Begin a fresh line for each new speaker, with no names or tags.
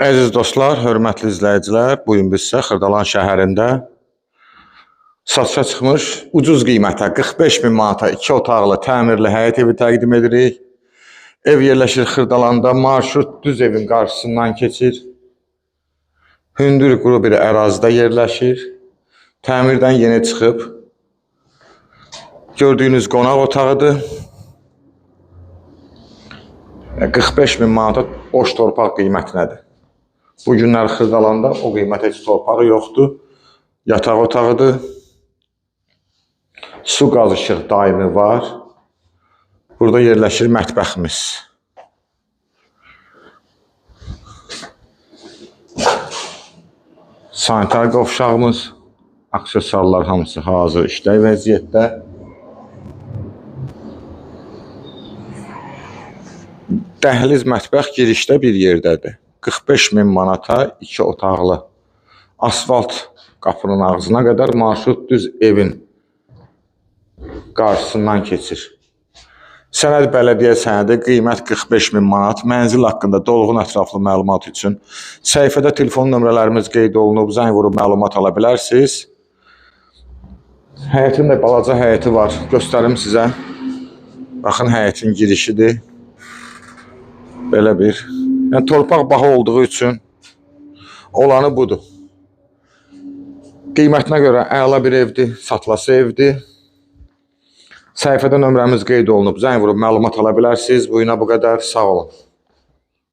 Əziz dostlar, hörmətli izləyicilər, bu gün biz sizə Xırdalan şəhərində satışa çıxmış ucuz qiymətə 45 min manata 2 otaqlı təmirli həyət evi təqdim edirik. Ev yerləşir Xırdalanda, marşrut düz evin qarşısından keçir. Hündür quru bir ərazidə yerləşir. Təmirdən yeni çıxıb. Gördüyünüz qonaq otağıdır. 45 min manata boş torpaq qiymətinədir. Bu günlər Xırdalanda o qiymətə heç torpaq yoxdur. Yataq otağıdır. Su, qaz, işıq daimi var. Burada yerləşir mətbəximiz. Sanitar qovşağımız, aksesuarlar hamısı hazır işlək vəziyyətdə. Dəhliz mətbəx girişdə bir yerdədir. 45 min manata 2 otaqlı. Asfalt qapının ağzına qədər marşrut düz evin qarşısından keçir. Sənəd bələdiyyə sənədi, qiymət 45 min manat. Mənzil haqqında dolğun ətraflı məlumat üçün səhifədə telefon nömrələrimiz qeyd olunub, zəng vurub məlumat ala bilərsiniz. Həyətin də balaca həyəti var. Göstərim sizə. Baxın həyətin girişidir. Belə bir. Yəni torpaq baha olduğu üçün olanı budur. Qiymətinə görə əla bir evdir, satılası evdir. Səhifədə nömrəmiz qeyd olunub. Zəng vurub məlumat ala bilərsiniz. Bu günə bu qədər. Sağ olun.